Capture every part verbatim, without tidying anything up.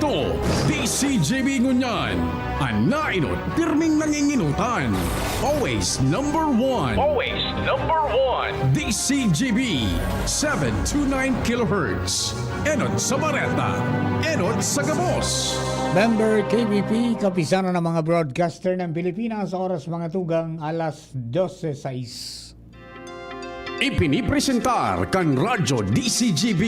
D C G B ngunyan, an nainot, pirming nanginginutan. Always number one. Always number one. D C G B, seven two nine kilohertz. Enot sa bareta, enot sa gabos. Member K B P, Kapisanan ng mga Broadcaster ng Pilipinas, oras mga tugang alas dose sais. Ipinipresentar kan Radyo D C G B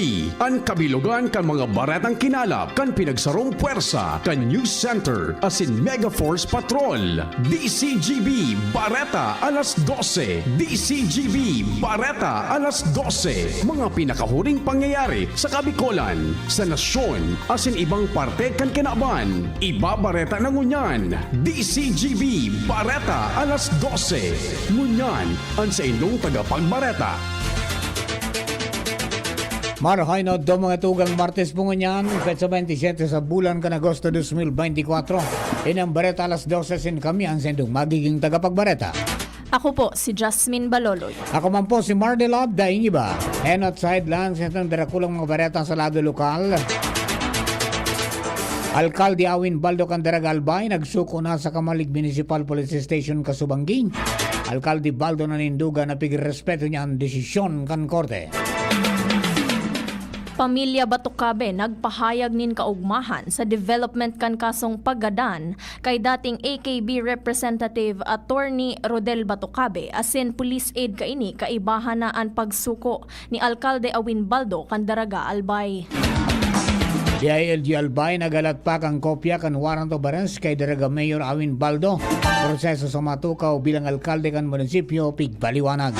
an kabilogan kan mga baretang kinalap kan pinagsarong pwersa kan News Center asin Mega Force Patrol. D C G B Bareta alas dose. D C G B Bareta alas dose. Mga pinakahuring pangyayari sa Kabikolan, sa nasyon, asin ibang parte kan kinaban. Ibabareta na ngunyan. D C G B Bareta alas dose. Ngunyan, an saindong tagapagbareta. Marahay na adto, mga tugang, Martes po ngunyan, petsa bentisiete sa bulan kan Agosto dos mil bentikuwatro. Ini an Bareta alas dose, asin kami an saindong magiging tagapagbareta. Ako po si Jasmine Baloloy. Ako man po si Mardelab, daing iba. Enot sa headlines nitong darakulang mga bareta sa lado lokal. Alkalde Awin Baldo kan Daraga Albay nagsuko na sa Camalig Municipal Police Station, Casubangui. Alkalde Baldo nanindugan na pigrespeto niya an desisyon kan korte. Pamilya Batocabe nagpahayag nin kaugmahan sa development kan kasong paggadan kay dating A K B Representative Attorney Rodel Batocabe asin police aide kaini kaibahan na an pagsuko ni Alkalde Awin Baldo kan Daraga Albay. D I L G Albay naghalat pa kan kopya kan warrant of arrest kay Daraga Mayor Awin Baldo. Proseso sa matukaw bilang alkalde kan munisipyo, pigpaliwanag.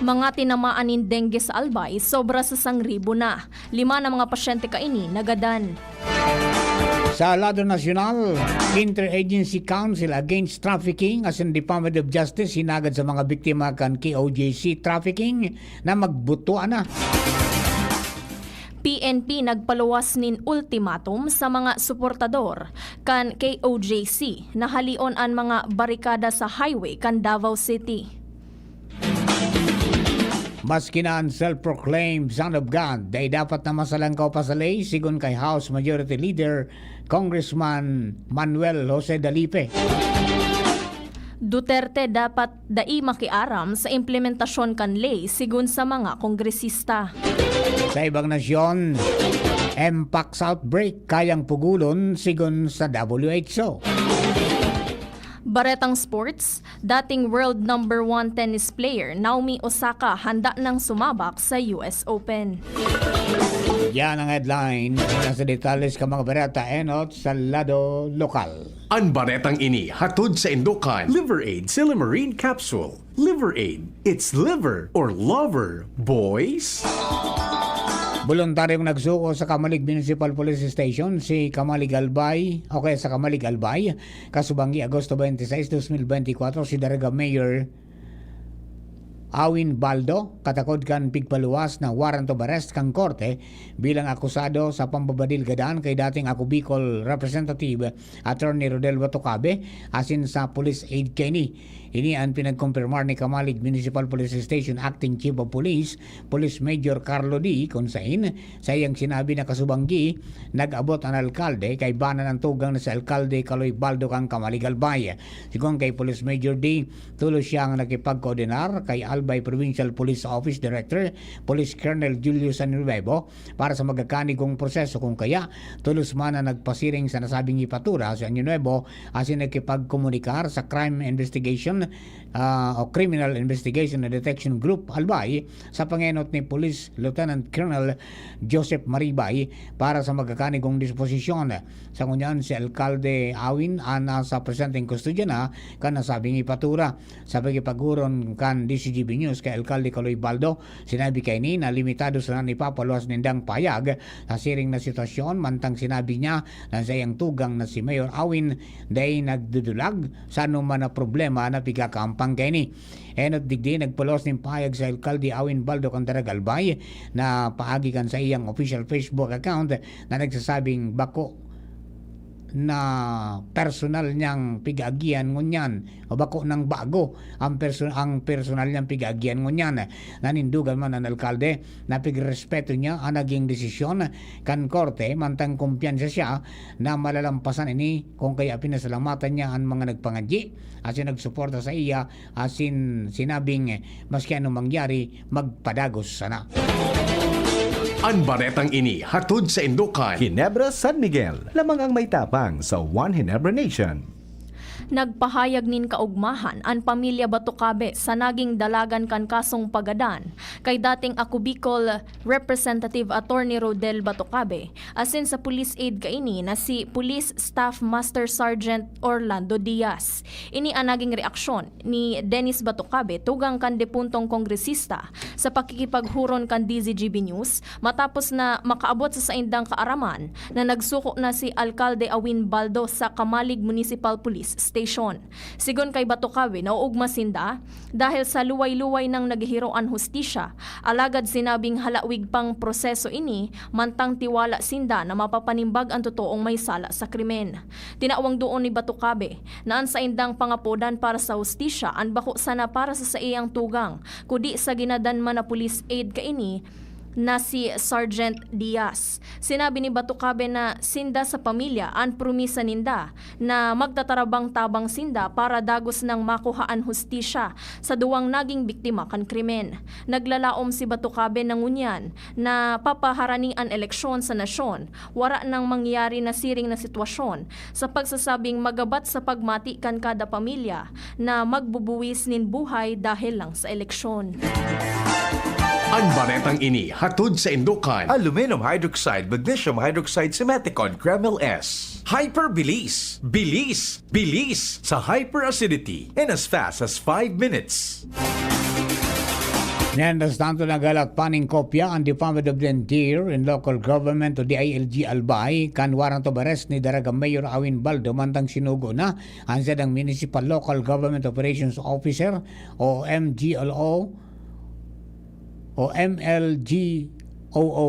Mga tinamaan nin dengue sa Albay, sobra sa sangribo na. Lima na mga pasyente kaini nagadan. Sa lado nasyonal, Interagency Council Against Trafficking asin Department of Justice hinagad sa mga biktima kan K O J C trafficking na magbutua na. P N P nagpaluwas nin ultimatum sa mga suportador kan K O J C na halion an mga barikada sa highway kan Davao City. Maski na an self-proclaimed Son of God, dai dapat na masalangkaw pa sa ley, sigon kay House Majority Leader Congressman Manuel Jose Dalipe. Duterte dapat dai makiaram sa implementasyon kan ley, sigon sa mga kongresista. Sa ibang nasyon, Mpox outbreak kayang pugulon, sigon sa W H O. Baretang sports, dating world number one tennis player Naomi Osaka handa nang sumabak sa U S Open. Yan ang headline. Nasa detalles ka, mga bareta, enot sa lado lokal. An baretang ini hatod saindo kan Liver Aid Silymarin Capsule. Liver Aid, it's liver or lover, boys! Boluntaryong nagsuko sa Camalig Municipal Police Station si Camalig Albay, o kaya sa Camalig Albay, Casubangui, Agosto twenty-six, dos mil bentikuwatro, si Daraga Mayor Awin Baldo, katakod kan pigpaluwas na warrant of arrest kan korte bilang akusado sa pambabadil gadan kay dating Ako Bicol Representative Attorney Rodel Batocabe asin sa police aide kaini. Ini an pinagkumpirmar ni Camalig Municipal Police Station Acting Chief of Police, Police Major Carlo D, kun sain, sa iyang sinabi na Casubangui, nag-abot an alkalde, kaibahan na an tugang na si Alkalde Kaloy Baldo kan Camalig Albay. Sigon kay Police Major D, tolos siyang nakipagkoordinar kay Albay Provincial Police Office Director, Police Colonel Julio San Nuevo, para sa magkakanigong proseso. Kun kaya, tolos man na nagpasiring sa nasabing hepatura si Año Nuevo asin nakipagkomunikar sa Crime Investigation, ah, o Criminal Investigation and Detection Group Albay sa pangenot ni Police Lieutenant Colonel Joseph Maribay para sa magkakanigong disposisyon. Sa ngunyan, si Alkalde Awin an nasa presenteng kustodya na kan nasabing hepatura. Sa pakikipag-oron kan D C G B News kay Alkalde Kaloy Baldo, sinabi kaini na limitado sana an ipapaluwas nindang pahayag sa siring na sitwasyon, mantang sinabi niya na an saiyang tugang na si Mayor Awin dai nagdudulag sa anoman na problema na pigkakahampang kaini. Enot digdi, nagpaluwas nin pahayag si Alkalde Awin Baldo kan Daraga Albay na paagi kan saiyang official Facebook account na nagsasabing bako na personal niyang pig-aagihan ngunyan, o bako nang bago ang perso-, ang personal niyang pig-aagihan ngunyan. Nanindogan man an alkalde na pigrespeto niya an naging desisyon kan korte, mantang kumpiyansa siya na malalampasan ini, kun kaya pinasalamatan niya an mga nagpangadyi asin nagsuporta saiya, asin sinabing, maski anong mangyari, magpadagos sana. An baretang ini hatod saindo kan Ginebra San Miguel, lamang ang may tapang sa One Ginebra Nation. Nagpahayag nin kaugmahan an pamilya Batocabe sa naging dalagan kan kasong paggadan kay dating Ako Bicol Representative Attorney Rodel Batocabe asin sa police aide kaini na si Police Staff Master Sergeant Orlando Diaz. Ini an naging reaksyon ni Dennis Batocabe tugang kan depuntong kongresista sa pakikipaghuron kan D Z G B News matapos na makaabot sa saindang kaaraman na nagsuko na si Alkalde Awin Baldo sa Camalig Municipal Police Station. Sigon kay Batocabe, nauugma sinda dahil sa luway-luway nang naghihiro an hustisya, alagad sinabing halawig pang proseso ini mantang tiwala sinda na mapapanimbag an totoong may sala sa krimen. Tinawang doon ni Batocabe na an saindang pangapodan para sa hustisya an bako sana para sa saiyang tugang, kudi sa ginadan man na police aide kaini na si Sergeant Diaz. Sinabi ni Batocabe na sinda sa pamilya an promisa ninda na magtatarabang-tabang sinda para dagos nang makuha an hustisya sa duwang naging biktima kan krimen. Naglalaom si Batocabe na ngunyan na papaharani an eleksyon sa nasyon, wara nang mangyari na siring na sitwasyon sa pagsasabing magabat sa pagmati kan kada pamilya na magbubuwis nin buhay dahil lang sa eleksyon. An baretang ini hatod saindo kan Aluminum Hydroxide, Magnesium Hydroxide, Simeticone, Kremil S. Hyper Bilis. Bilis! Bilis sa hyperacidity in as fast as five minutes. Mientras tanto, naghalat pa nin kopya an Department of the Interior and Local Government o D I L G Albay kan warrant of arrest ni Daraga Mayor Awin Baldo, mantang sinugo na an sadang Municipal Local Government Operations Officer o M G L O o M L G O O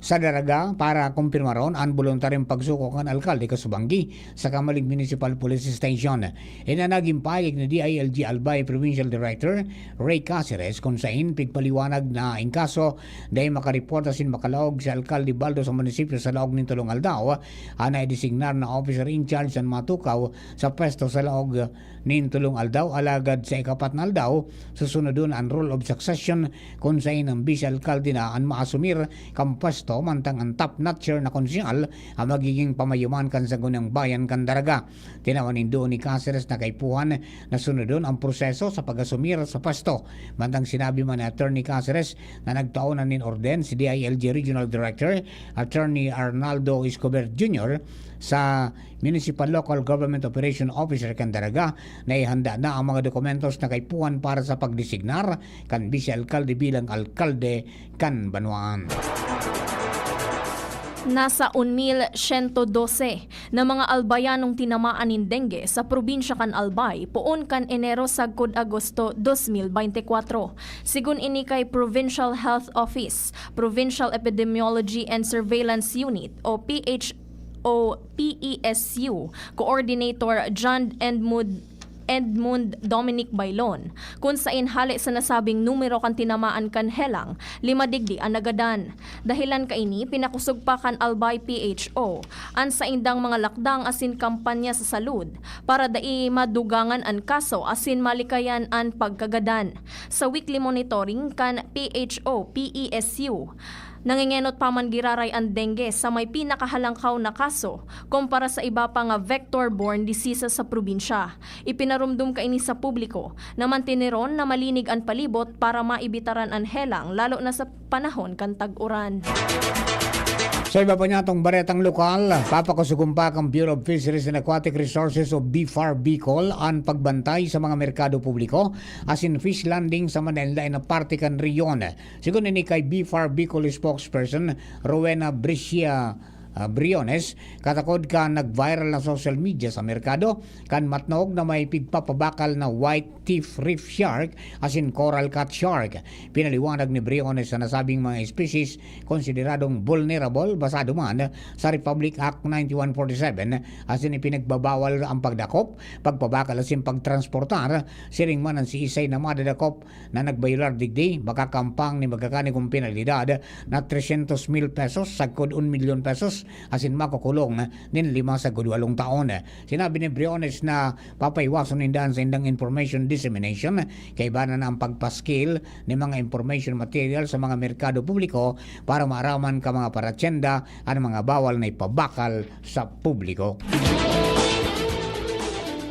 sa Daraga para kumpirmaron an boluntaryong pagsuko kan alkalde kasubanggi sa Camalig Municipal Police Station. Ini an nagin pahayag ni D I L G Albay Provincial Director Ray Caceres, kun saen pigpaliwanag na in kaso dai makareport asin makalaog si Alkalde Baldo sa munisipyo sa laog nin tolong aldaw, an naidesignar na officer in charge an matukaw sa pwesto sa laog nin tolong aldaw, alagad sa ikapat na aldaw, susunodon an rule of succession, kun saen an bise alkalde na an maasumir kan pwesto, mantang an top notcher na konsehal an magiging pamayuman kan Sangguniang Bayan kan Daraga. Tinawan nindo ni Caceres na kaipuhan na sunodon an proseso sa pag-asumir sa pwesto. Mantang sinabi man ni Attorney Caceres na nagtao na nin orden si D I L G Regional Director Attorney Arnaldo Escobar Junior sa Municipal Local Government Operation Officer kan Daraga na ihanda na ang mga dokumentos na kaipuhan para sa pagdesignar kan bise alkalde bilang alkalde kan banwaan. Nasa un mil siyento dose na mga Albayanong tinamaan nin dengue sa probinsya kan Albay poon kan Enero sagkod Agosto dos mil bente kwatro. Sigon ini kay Provincial Health Office, Provincial Epidemiology and Surveillance Unit o P H o P E S U Coordinator John Edmund, Edmund Dominic Bailon, kun saen hale sa nasabing numero kan tinamaan kan helang, lima digdi an nagadan. Dahilan kaini, pinakosog pa kan Albay P H O an saindang mga lakdang asin kampanya sa salud para dai madugangan an kaso asin malikayan an pagkagadan. Sa weekly monitoring kan P H O P E S U, nangengenot pa man giraray an dengue sa may pinakahalangkaw na kaso kumpara sa iba pa nga vector-borne diseases sa probinsya. Ipinarumdom kaini sa publiko na mantiniron na malinig an palibot para maibitaran an helang, lalo na sa panahon kan tag-uran. Sa iba pa niyatong baretang lokal, papakosogong pa kan Bureau of Fisheries and Aquatic Resources o BFAR Bicol an pagbantay sa mga merkado publiko asin fish landing sa manlaen-laen na parte kan rehiyon. Sigon ini kay BFAR Bicol spokesperson Rowena Bricia ah, Briones, katakod kan nag-viral na social media sa merkado kan matnog na may pigpapabakal na white teeth reef shark asin coral cat shark. Pinaliwanag ni Briones na nasabing mga especies konsideradong vulnerable basado man sa Republic Act ninety-one forty-seven asin ipinagbabawal ang pagdakop, pagpabakal asin pagtransportar. Siring man an siisay na madadakop na nagbayolar digdi, makakampang nin magkakanigong penalidad na tresyentos mil pesos sagkod un milyon pesos asin makukulong nin lima sagkod walong taon. Sinabi ni Briones na papaiwason ninda an saindang information dissemination, kaiba na ang pagpaskil nin mga information material sa mga merkado publiko para maaraman kan mga paratyenda an mga bawal na ipabakal sa publiko.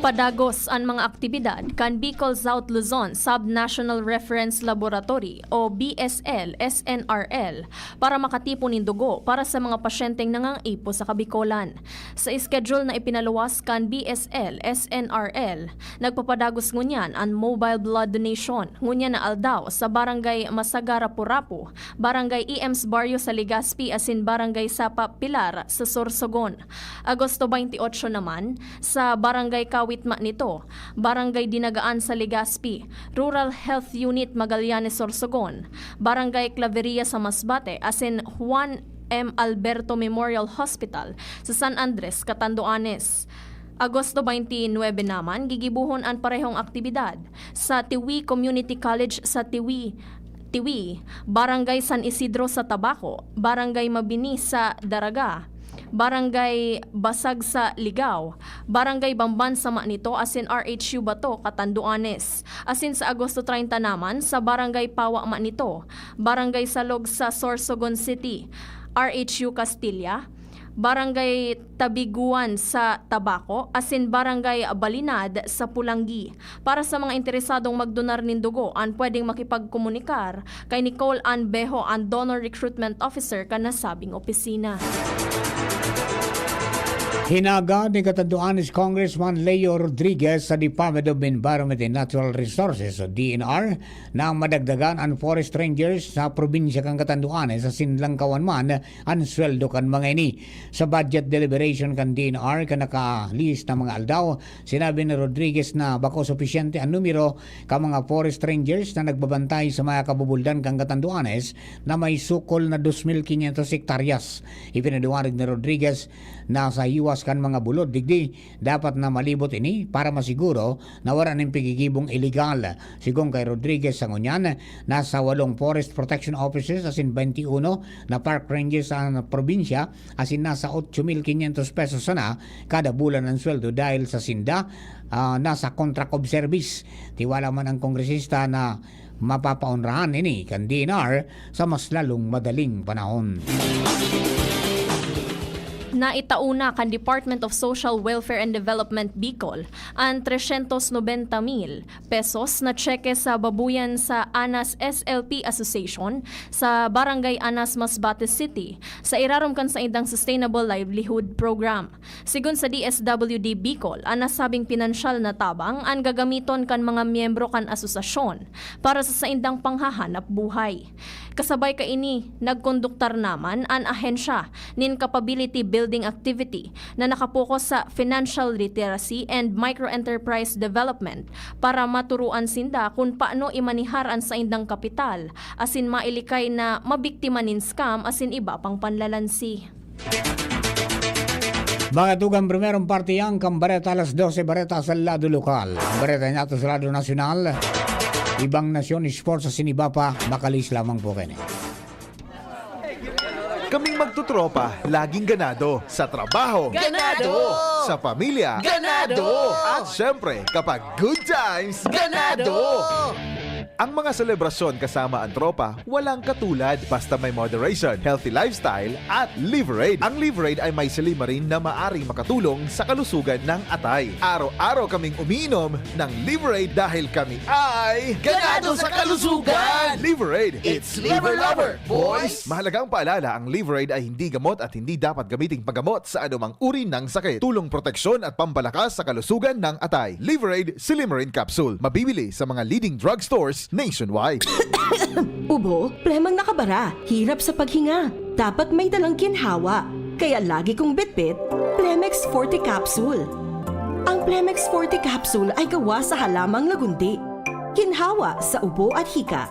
Padagos an mga aktibidad kan Bicol South Luzon Sub-National Reference Laboratory o B S L S N R L para makatipon nin dugo para sa mga pasyenteng nangangaipo sa Kabikolan. Sa schedule na ipinaluwas kan B S L S N R L, nagpapadagos ngunyan an mobile blood donation ngunyan na aldaw sa Barangay Masagara Purapu, Barangay E M's Barrio sa Legazpi asin Barangay Sapa Pilar sa Sorsogon. Agosto twenty-eight naman, sa Barangay Kawit Manito, Barangay Dinagaan sa Legazpi, Rural Health Unit Magallanes Sorsogon, Barangay Claveria sa Masbate asin Juan M. Alberto Memorial Hospital sa San Andres, Catanduanes. Agosto twenty-nine naman, gigibohon an parehong aktibidad sa Tiwi Community College sa Tiwi, Tiwi, Barangay San Isidro sa Tabaco, Barangay Mabini sa Daraga, Barangay Basag sa Ligao, Barangay Bamban sa Manito asin R H U Bato, Catanduanes. Asin sa Agosto treinta naman sa Barangay Pawa Manito, Barangay Salog sa Sorsogon City, R H U Castilla, Barangay Tabiguan sa Tabaco, asin Barangay Balinad sa Pulanggi. Para sa mga interesadong magdonar nin dugo, an pwedeng makipagkomunikar kay Nicole Ann Bejo, an Donor Recruitment Officer kan nasabing opisina. Hinagad ni Catanduanes Congressman Leo Rodriguez sa Department of Environment and Natural Resources o D N R na madagdagan an forest rangers sa probinsya kan Catanduanes asin langkawan man an sweldo kan mga ini. Sa budget deliberation kan D N R kan nakalihis na mga aldaw, sinabi ni Rodriguez na bako supisyente an numero kan mga forest rangers na nagbabantay sa mga kabubuldan kan Catanduanes na may sukol na dos mil quinientos hektaryas. Ipinaliwanag ni Rodriguez na sa hiwas kan mga bulod digdi, dapat na malibot ini para masiguro na wara nin pigigibong iligal. Sigon kay Rodriguez, sa ngunyan, nasa walong forest protection officers asin twenty-uno na park rangers sa probinsya asin nasa otso mil quinientos pesos sana kada bulan an sweldo dahil sa sinda, ah, nasa contract of service. Tiwala man ang kongresista na mapapaonrahan ini kan D N R sa mas lalong madaling panahon. Naitao na kan Department of Social Welfare and Development Bicol an tresyentos nobenta mil pesos na tseke sa babuyan sa Anas S L P Association sa Barangay Anas, Masbate City, sa irarom kan saindang Sustainable Livelihood Program. Sigon sa D S W D Bicol, an nasabing pinansyal na tabang an gagamiton kan mga miyembro kan asosasyon para sa saindang panghahanap buhay. Kasabay kaini, nagkonduktar naman an ahensya nin capability building activity na nakapokus sa financial literacy and microenterprise development para maturuan sinda kun paano imanihar an saindang kapital asin mailikay na mabiktima nin scam asin iba pang panlalansi. Mga tugang, primerong parte yan kan Bareta alas dose, Bareta sa lado lokal. Ang Bareta nato sa lado nasyonal, ibang nasyon, sports asin iba pa, makalihis lamang po kaini. Kaming magtotropa, laging ganado. Sa trabaho, Ganado! Sa pamilya, Ganado! At syempre, kapag good times, Ganado! Ang mga selebrasyon kasama ang tropa, walang katulad. Basta may moderation, healthy lifestyle, at Liverade. Ang Liverade ay may silymarin na maaring makatulong sa kalusugan ng atay. Araw-araw kaming umiinom ng Liverade dahil kami ay Ganado sa kalusugan! Liverade. It's Liver Lover, boys! Mahalagang paalala, ang Liverade ay hindi gamot at hindi dapat gamiting panggamot sa anumang uri ng sakit. Tulong, proteksyon at pampalakas sa kalusugan ng atay. Liverade Silymarin Capsule. Mabibili sa mga leading drugstores nationwide. Ubo, plemang nakabara, hirap sa paghinga. Dapat may dalang ginhawa. Kaya lagi kong bitbit, Plemex Forte Capsule. Ang Plemex Forte Capsule ay gawa sa halamang lagundi. Ginhawa sa ubo at hika.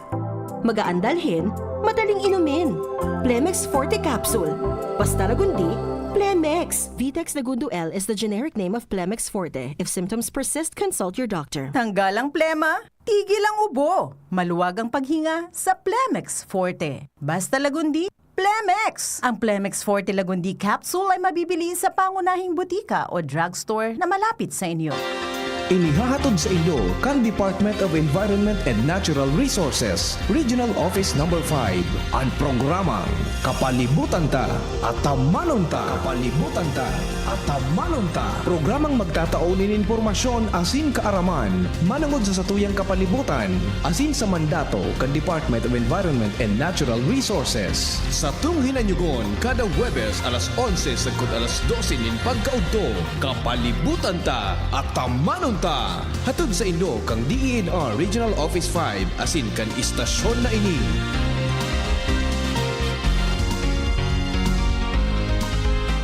Magaan dalhin, madaling inumin. Plemex Forte Capsule. Basta lagundi, Plemex. Vitex Lagundo L is the generic name of Plemex Forte. If symptoms persist, consult your doctor. Tanggal ang plema, tigil ang ubo. Maluwag ang paghinga sa Plemex Forte. Basta lagundi, Plemex! Ang Plemex Forte Lagundi Capsule ay mabibili sa pangunahing butika o drugstore na malapit sa inyo. Inihahatod sa inyo kan Department of Environment and Natural Resources, Regional Office Number five, an programang Kapalibutan Ta, Atamanon Ta. Kapalibutan Ta, Atamanon Ta. Programang magtatao nin impormasyon asin kaaraman manongod sa satuyang kapalibutan asin sa mandato kan Department of Environment and Natural Resources. Satong hinanyugon kada Huwebes alas onse sagkod alas dose nin pagkaudto. Kapalibutan Ta, Atamanon Ta! Hatod sa inyo kan D E N R Regional Office five asin kan istasyon na ini.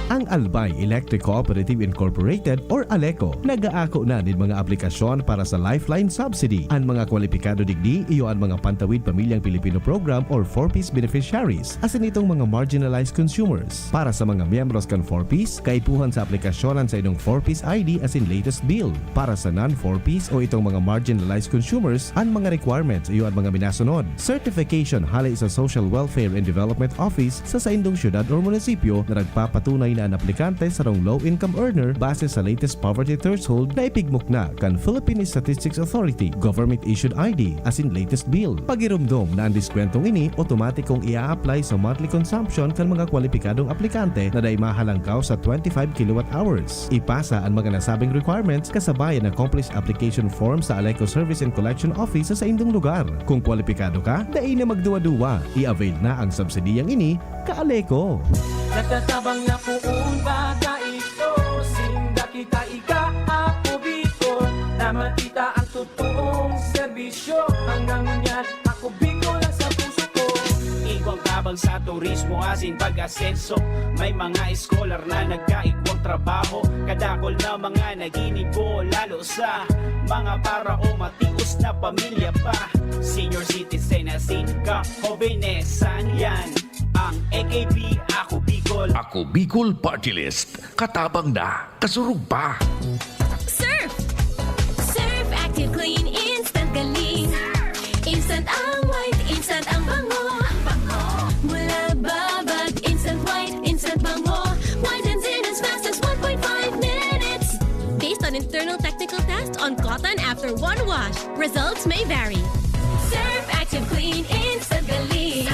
Ang Albay Electric Cooperative Incorporated or ALECO nag-aako na nin mga aplikasyon para sa Lifeline Subsidy. An mga kwalipikado digdi iyo an mga Pantawid Pamilyang Pilipino Program or four Ps beneficiaries, asin itong mga marginalized consumers. Para sa mga miyembros kan four Ps, kaipuhan sa aplikasyon an saindong four Ps I D asin latest bill. Para sa non-four Ps o itong mga marginalized consumers, an mga requirements iyo an mga minasunod. Certification hale sa Social Welfare and Development Office sa saindong syudad or munisipyo na nagpapatunay na an aplikante sarong low-income earner base sa latest poverty threshold na ipigmukna kan Philippine Statistics Authority, government-issued I D, asin latest bill. Pagiromdom na an diskwentong ini otomatikong i-a-apply sa monthly consumption kan mga kwalipikadong aplikante na dai mahalangkaw sa twenty-five kilowatt hours. Ipasa an mga nasabing requirements kasabay an accomplished application form sa ALECO Service and Collection Office sa saindong lugar. Kung kwalipikado ka, dai na magduwa-duwa. I-avail na ang subsidiyang ini, ka-ALECO. Nagtatabang na poon baga ito, sinda kita ika, ako Bicol, na makita ang totoong serbisyo. Hanggang ngunyan, ako Bicol ang sa puso ko. Igwang tabang sa turismo asin pag-asenso. May mga scholar na nagkaigwang trabaho. Kadakol na mga naginibo, lalo sa mga para o matios na pamilya pa. Senior citizen asin ka-jovenesan, yan ang A K P, Ako Bicol. Ako Bicol Party List. Katabang na, kasurog pa. Surf! Surf Active Clean Instant Galing. Instant ang white, instant ang bango. Mula babad, instant white, instant bango. Whitens in as fast as one point five minutes. Based on internal technical test on cotton after one wash. Results may vary. Surf Active Clean Instant Galing.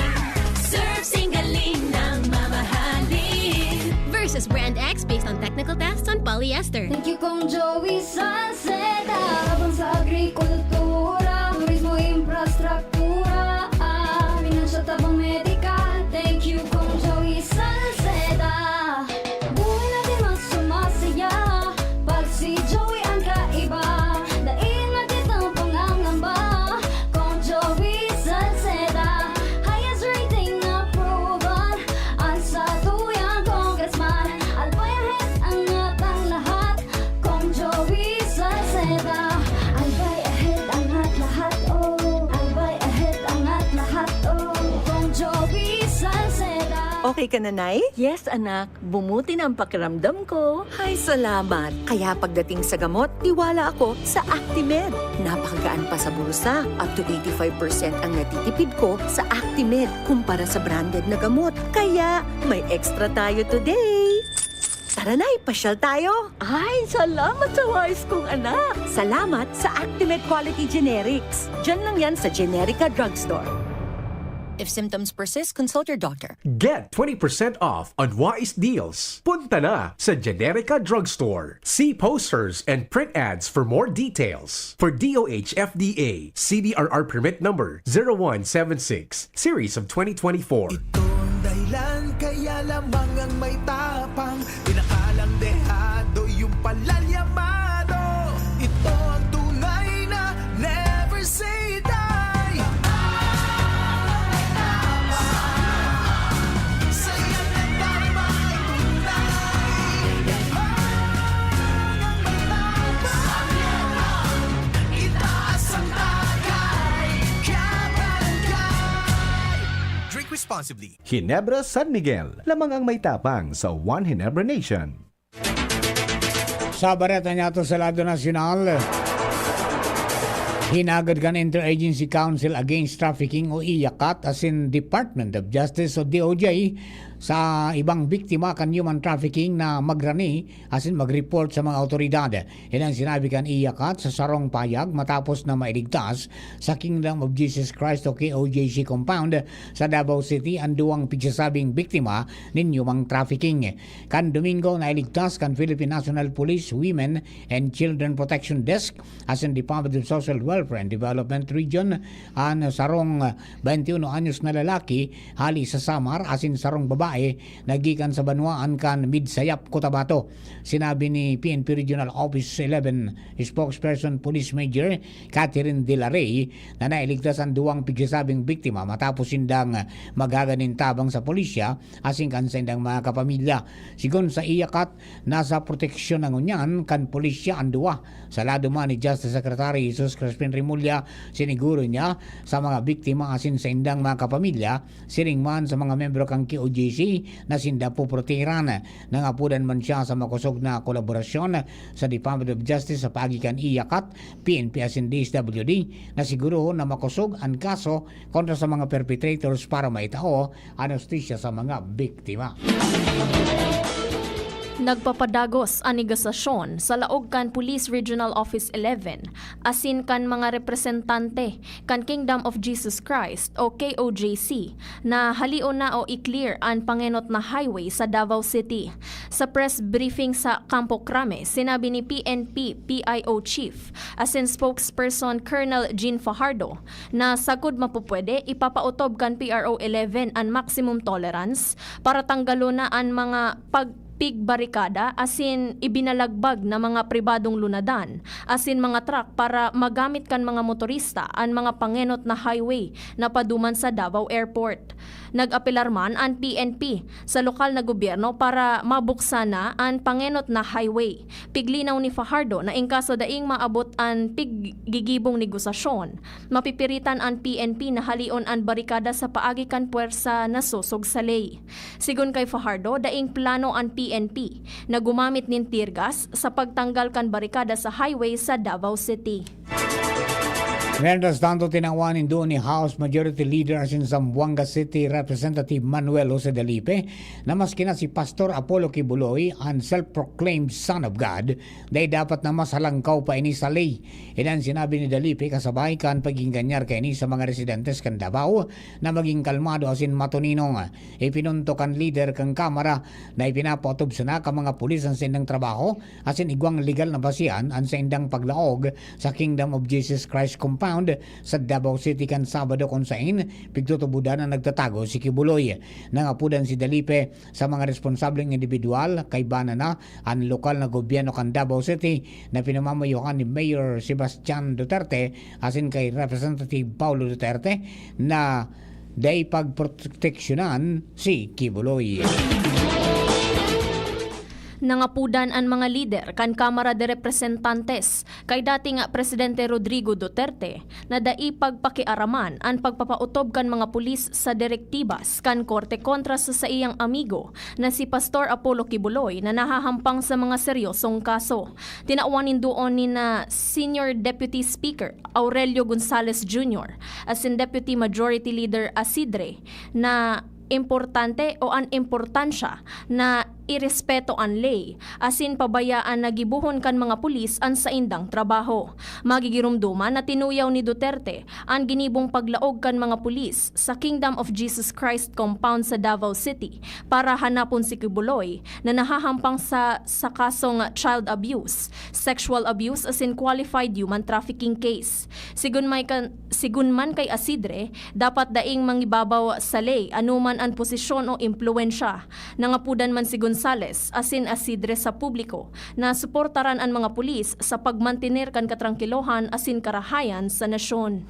Surf sing galing ng mamahalin. Versus Brand X based on technical tests on polyester. Thank you, Kong Joey Salceda. Tabang sa agrikultura, turismo, infrastruktura, ah, pinansyal, tabang medikal. Thank you, Kong Joey Salceda. Buhay natin mas sumasaya pag si Joey ang kaiba. Dai na kitang pangangamba, Kong Joey Salceda. Highest rating approval, ang satuyang congressman. Albay ahead ang atang lahat, Kong Joey Salceda. Albay ahead ang at lahat, oh. Albay ahead ang at lahat, oh. Kong Joey Salceda. Okay ka na, Nay? Yes, anak. Bumuti na ang pakiramdam ko. Ay, salamat. Kaya pagdating sa gamot, tiwala ako sa Actimed. Napakagaan pa sa bulsa. Up to eighty-five percent ang natitipid ko sa Actimed kumpara sa branded na gamot. Kaya may extra tayo today. Tara na, ipasyal tayo. Ay, salamat sa wais kong anak. Salamat sa Actimed Quality Generics. Diyan lang yan sa Generica Drugstore. If symptoms persist, consult your doctor. Get twenty percent off on Wise Deals. Punta na sa Generica Drugstore. See posters and print ads for more details. For D O H F D A, C D R R permit number zero one seven six, series of twenty twenty-four. Ito ang dahilan kaya lamang ang may tapang, pinakalang dehado yung palalyamado. Ito ang tunay na never say die. Saya ng darama, ito responsibly. Ginebra San Miguel, lamang ang may tapang sa One Ginebra Nation. Sa bareta niyato sa lado nasyonal, hinagad kan Interagency Council Against Trafficking o IACAT asin Department of Justice o D O J sa ibang biktima kan human trafficking na magrani asin mag-report sa mga awtoridad. Yan ang sinabi kan IACAT sa sarong pahayag matapos na mailigtas sa Kingdom of Jesus Christ o K O J C compound sa Davao City an duwang pigsasabing biktima nin human trafficking. Kan Domingo, nailigtas kan Philippine National Police Women and Children Protection Desk asin Department of Social Welfare and Development Region an sarong twenty-one anyos na lalaki hali sa Samar asin sarong babae na gikan sa banwaan kan Midsayap, Cotabato. Sinabi ni P N P Regional Office eleven Spokesperson Police Major Catherine De La Rey na nailigtas an duwang pigsasabing biktima matapos sindang maghaga nin tabang sa pulisya asin kan saindang mga kapamilya. Sigon sa IACAT, nasa proteksyon na ngunyan kan pulisya an duwa. Sa lado man ni Justice Secretary Jesus Crispin Remulla, siniguro niya sa mga biktima asin saindang mga kapamilya, siring man sa mga miyembro kan K O J C na sinda poprotehiran. Nangapudan man siya sa makosog na kolaborasyon sa Department of Justice sa paagi kan IACAT, P N P asin D S W D na siguro na makosog an kaso kontra sa mga perpetrators para maitao an hustisya sa mga biktima. Nagpapadagos an negosasyon sa laog kan Police Regional Office eleven asin kan mga representante kan Kingdom of Jesus Christ o K O J C na halion na o i-clear an pangenot na highway sa Davao City. Sa press briefing sa Campo Crame, sinabi ni P N P P I O Chief asin spokesperson Colonel Jean Fajardo na sagkod mapupwede, ipapaotob kan P R O eleven an maximum tolerance para tanggalon na an mga pagpigbarikada asin ibinalagbag na mga pribadong lunadan asin mga truck para magamit kan mga motorista an mga pangenot na highway na paduman sa Davao Airport. Nag-apelar man an P N P sa lokal na gobyerno para mabuksan na an pangenot na highway. Piglinaw ni Fajardo na in kaso daing maabot an piggigibong negosasyon, mapipiritan an P N P na halion an barikada sa paagi kan pwersa na sosog sa ley. Sigon kay Fajardo, daing plano an P N P na gumamit nin tear gas sa pagtanggal kan barikada sa highway sa Davao City. Mientras tanto, tinawan nin duon ni House Majority Leader asin Zamboanga City Representative Manuel Jose Dalipe na maski na si Pastor Apollo Quiboloy, an self-proclaimed Son of God, dai dapat na mas halangkaw pa ini sa ley. Iyan sinabi ni Dalipe kasabay kan pag-inganyar kaini sa mga residentes kan Davao na maging kalmado asin matoninong. Ipinunto kan lider kan Kamara na ipinapaotob sana kan mga pulis an saindang trabaho asin igwang legal na basehan an saindang paglaog sa Kingdom of Jesus Christ Compound sa Davao City kan Sabado, kun saen pigtutubodan na nagtatago si Quiboloy. Nangapudan si Dalipe sa mga responsableng indibidwal, kaiba na na an lokal na gobyerno kan Davao City na pinamamayohan ni Mayor Sebastian Duterte asin kay Representative Paulo Duterte na dai pagproteksyonan si Quiboloy. Nangapudan an mga lider kan Kamara de Representantes kay dating Presidente Rodrigo Duterte na dai pagpakiaraman an pagpapaotob kan mga pulis sa direktibas kan korte kontra sa saiyang amigo na si Pastor Apollo Quiboloy na nahahampang sa mga seryosong kaso. Tinawan nin duon ni na Senior Deputy Speaker Aurelio Gonzales Junior asin Deputy Majority Leader Asidre na importante o an importansya na irespeto an ley asin pabayaan na gibohon kan mga pulis an saindang trabaho. Magigiromdoman na tinuyaw ni Duterte an ginibong paglaog kan mga pulis sa Kingdom of Jesus Christ Compound sa Davao City para hanapon si Quiboloy na nahahampang sa, sa kasong child abuse, sexual abuse asin qualified human trafficking case. Sigun may kan, sigun man kay Asidre, dapat daing mangibabaw sa ley anoman an posisyon o impluwensya. Nangapudan man si Gonzales asin Asidre sa publiko na suportaran an mga pulis sa pagmantener kan katrangkilohan asin karahayan sa nasyon.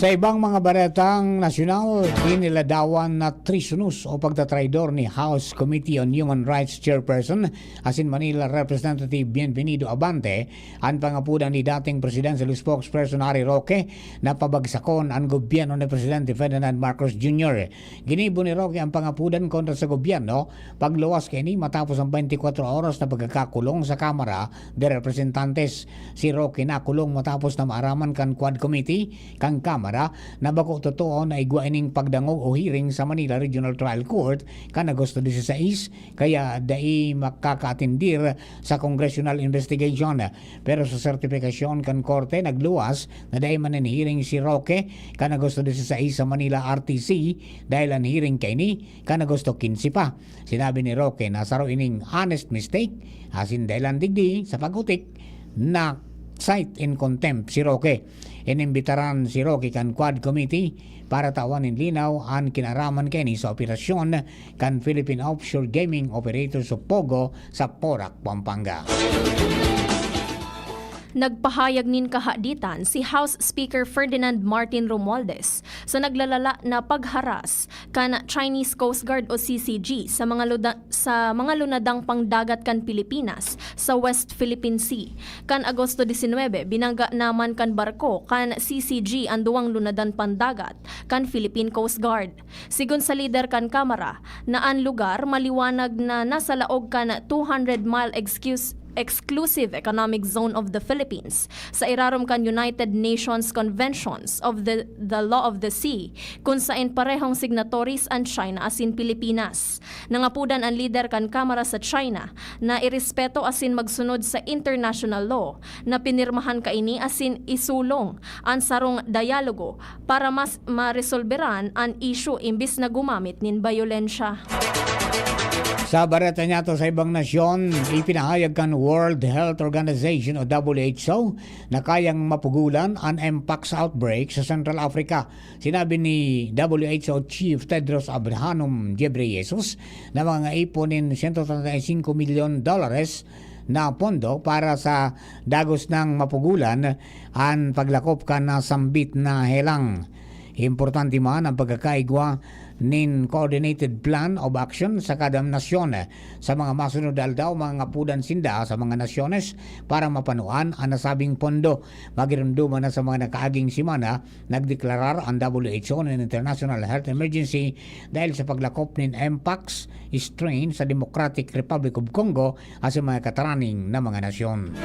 Sa ibang mga baretang nasyonal, iniladawan na treasonous o pagtatraidor ni House Committee on Human Rights Chairperson asin Manila Representative Bienvenido Abante an pangapudan ni dating presidential spokesperson Harry Roque na pabagsakon an gobyerno ni Presidente Ferdinand Marcos Junior. Ginibo ni Roque ang pangapudan kontra sa gobyerno pagluwas kaini matapos ang twenty-four oras na pagkakakulong sa Kamara de Representantes. Si Roque nakulong matapos na maaraman kan Quad Committee kan Kamara na bako totoo na igwa ining pagdangog o hearing sa Manila Regional Trial Court kan Agosto dieciséis, kaya dai makakaatindir sa congressional investigation. Pero sa sertipikasyon kan korte, nagluwas na dai man nin hearing si Roque kan Agosto dieciséis sa Manila R T C, dahil an hearing kaini kan Agosto quince pa. Sinabi ni Roque na saro ining honest mistake, asin dahelan digdi sa pag-utik na cite in contempt si Roque. Inimbitaran si Roque kan Quad Committee para tawan nin linaw an kinaaraman kaini sa operasyon kan Philippine Offshore Gaming Operators o POGO sa Porac, Pampanga. Nagpahayag nin kahaditan si House Speaker Ferdinand Martin Romualdez sa naglalala na pagharas kan Chinese Coast Guard o C C G sa mga luda-, sa mga lunadang pangdagat kan Pilipinas sa West Philippine Sea. Kan Agosto diecinuebe, binangga naman kan barko kan C C G an duwang lunadan pangdagat kan Philippine Coast Guard. Sigon sa lider kan Kamara, na an lugar maliwanag na nasa laog kan two hundred mile excuse-, Exclusive Economic Zone of the Philippines, sa irarom kan United Nations Conventions of the, the Law of the Sea, kun saen parehong signatories an China asin Pilipinas. Nangapudan an lider kan Kamara sa China na irespeto asin magsunod sa international law na pinirmahan kaini asin isulong an sarong dialogo para mas maresolberan an isyu imbis na gumamit nin bayolensya. Sa bareta niyato sa ibang nasyon, ipinahayag kan World Health Organization o W H O na kayang mapugulan an mpox outbreak sa Central Africa. Sinabi ni W H O Chief Tedros Adhanom Ghebreyesus na mangangaipon nin siyento treinta y cinco milyon dolares na pondo para sa dagos nang mapugulan an paglakop kan nasambit na helang. Importante man ang pagkakaigwa nin coordinated plan of action sa kada nasyon. Sa mga masunod na aldaw, mangangapudan sinda sa mga nasyones para mapanuan an nasabing pondo. Magirumduman na sa mga nakaaging semana, nagdeklarar an W H O nin international health emergency dahil sa paglakop nin mpox strain sa Democratic Republic of Congo asin mga kataraning na mga nasyon.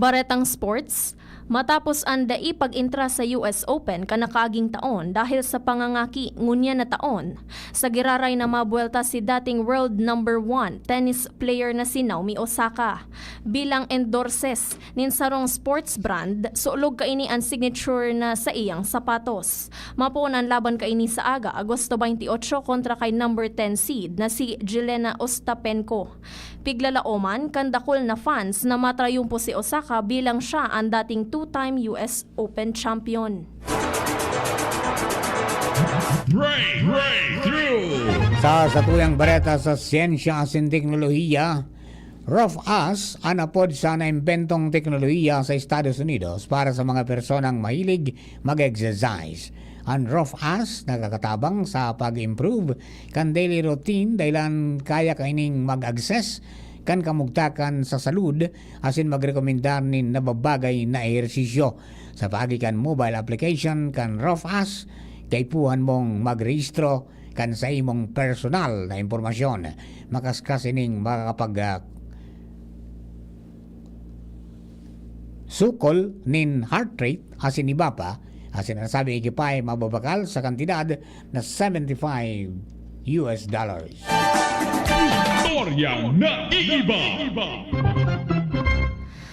Baretang sports, matapos an dai pag-entra sa U S Open kan nakaaging taon dahil sa pangangaki ngunyan na taon, sa giraray na mabuwelta si dating world number one tennis player na si Naomi Osaka bilang endorses nin sarong sports brand, sulog kaini an signature na sa iyang sapatos. Mapoon an laban kaini sa aga, Agosto twenty-eight, kontra kay number ten seed na si Jelena Ostapenko. Piglalaoman kan dakul na fans na matrayumpo si Osaka bilang siya an dating two-time U S Open champion. Break, breakthrough. Sa satuyang bareta sa siyensya asin teknolohiya, Rough Ass an apod sa naimbentong teknolohiya sa Estados Unidos para sa mga personang mahilig mag-exercise. An Rough Ass nakakatabang sa pag-improve kan daily routine, dahilan kaya kaining mag-access kan kamugtakan sa salud asin magrekomendar nin nababagay na ehersisyo. Sa paagi kan mobile application kan Rough Ass, kaipuhan mong magrehistro kan sa imong personal na impormasyon. Makaskas ining makakapag, ah, sukol nin heart rate asin iba pa, asin an nasabing ekipahe mababakal sa kantidad na seventy-five U S dollars. Istoryang naiiba.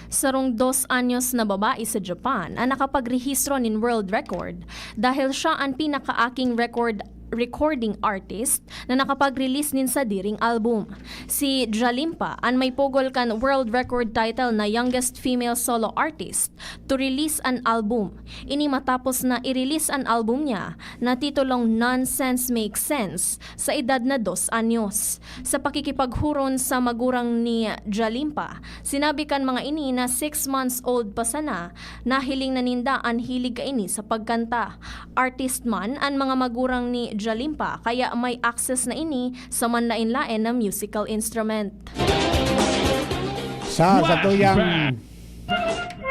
Sarong dos anyos na babae sa Japan ang nakapagrehistro nin world record dahil siya an pinakaaking record recording artist na nakapag-release nin sadiring album. Si Jalimpa an may pugol kan world record title na youngest female solo artist to release an album. Ini matapos na i-release an album niya na titulong Nonsense Makes Sense sa edad na dos anyos. Sa pakikipaghuron sa magurang ni Jalimpa, sinabi kan mga ini na six months old pa sana, nahiling na ninda an hilig kaini sa pagkanta. Artist man an mga magurang ni Jalimpa, kaya may access na ini sa manlaen-laen na musical instrument. Sa satuyang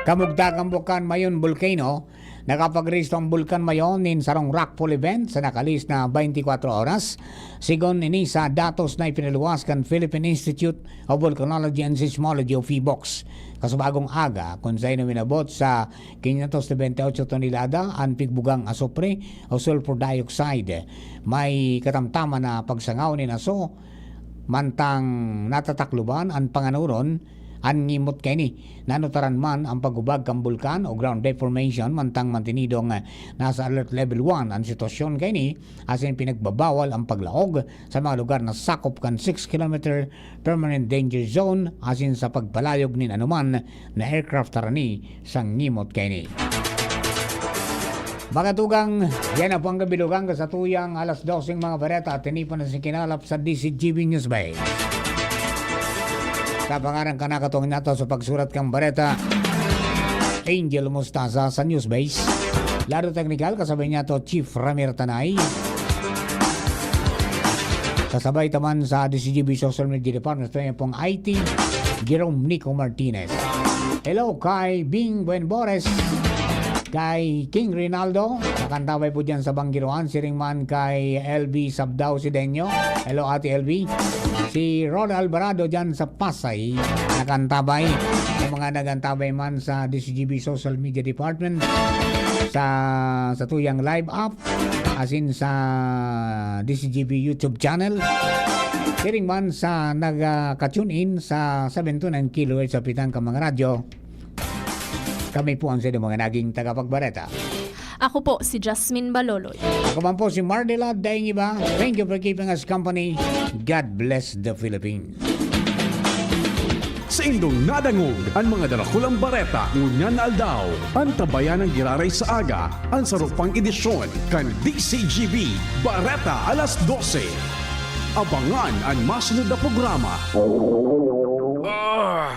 kamugtakan, Bukal Mayon Volcano, nakapagrehisto ang Bulkan Mayon nin sarong rockfall event sa nakalihis na twenty-four oras. Sigon ini sa datos na ipinaluwas kan Philippine Institute of Volcanology and Seismology o PHIVOLCS, kasubagong aga, kun saen minabot sa quinientos noventa y ocho tonelada an pigbugang asupre o sulfur dioxide. May katamtaman na pagsangaw nin aso, mantang natatakloban an panganoron an ngimot kaini. Nanutaran man ang pag-ubag kan bulkan o ground deformation, mantang mantinidong nasa alert level one an sitwasyon kaini, asin pinagbabawal ang paglaog sa mga lugar na sakop kan six kilometer permanent danger zone, asin sa pagpalayog nin anuman na aircraft harani sa ngimot kaini. Mga tugang, yan na po ang kabilugan kan satuyang alas doseng mga bareta at tinipan na si kinalap sa D C G B News Base. Sa pangaran kan nakatuwang nato sa pagsurat kan bareta, Angel Mostaza sa News Base. Lado teknikal, kasabay niya to Chief Ramir Tanay. Kasabay taman sa D C G B Social Media Department, ito yung pong I T, Jerome Nico Martinez. Hello kay Bing Buenbores, kay King Rinaldo, nakantabay po dyan sa Banggiroan, siring man kay L B Sabdao Sidenyo. Hello, Ate L B. Si Rod Alvarado dyan sa Pasay, nakantabay. Yung mga nagantabay man sa D C G B Social Media Department, sa, sa tuyang live app, asin sa D C G B YouTube channel. Siring man sa nagka-tune in sa seven two nine kilohertz sa pitang ka mga radyo. Kami po ang sa mga naging tagapagbareta. Ako po si Jasmine Baloloy. Ako man po si Mardela Daingiba. Thank you for keeping us company. God bless the Philippines. Sa indong nadangog an mga darakulang bareta ngunyan na aldaw, antabayan an giraray sa aga an saro pang edisyon kan D C G B Bareta Alas Dose. Abangan an masunod na programa.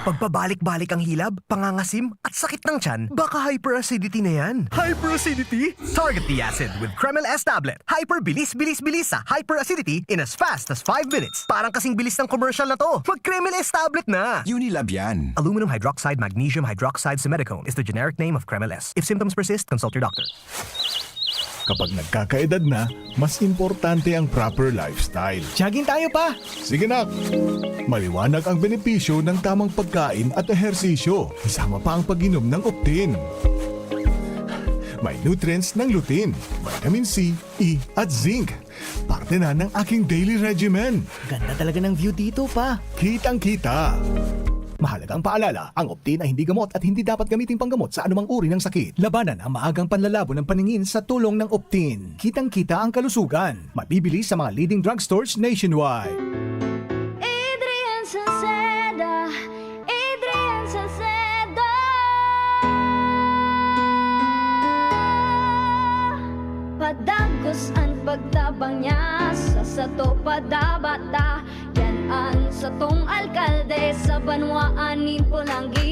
Pagpabalik-balik ang hilab, pangangasim, at sakit ng tiyan, baka hyperacidity na yan. Hyperacidity? Target the acid with Kremil S tablet. Hyper bilis, bilis, bilis sa hyperacidity in as fast as five minutes. Parang kasing bilis ng commercial na to. Mag Kremil S tablet na! Unilab yan. Aluminum hydroxide magnesium hydroxide simethicone is the generic name of Kremil S. If symptoms persist, consult your doctor. Kapag nagkakaedad na, mas importante ang proper lifestyle. Jogging tayo pa! Sige, nak! Maliwanag ang benepisyo ng tamang pagkain at ehersisyo, kasama pa ang pag-inom ng Optin. May nutrients ng lutein, vitamin C, E at zinc. Parte na ng aking daily regimen. Ganda talaga ng view dito, pa. Kitang-kita. Mahalagang paalala, ang Optin ay hindi gamot at hindi dapat gamitin panggamot sa anumang uri ng sakit. Labanan ang maagang panlalabo ng paningin sa tulong ng Optin. Kitang-kita ang kalusugan. Mabibili sa mga leading drugstores nationwide. Adrian Salceda, Adrian Salceda. Padagos an pagtabang niya sa sato padabata. Yan an satong alkalde sa banwaan nin Polangui.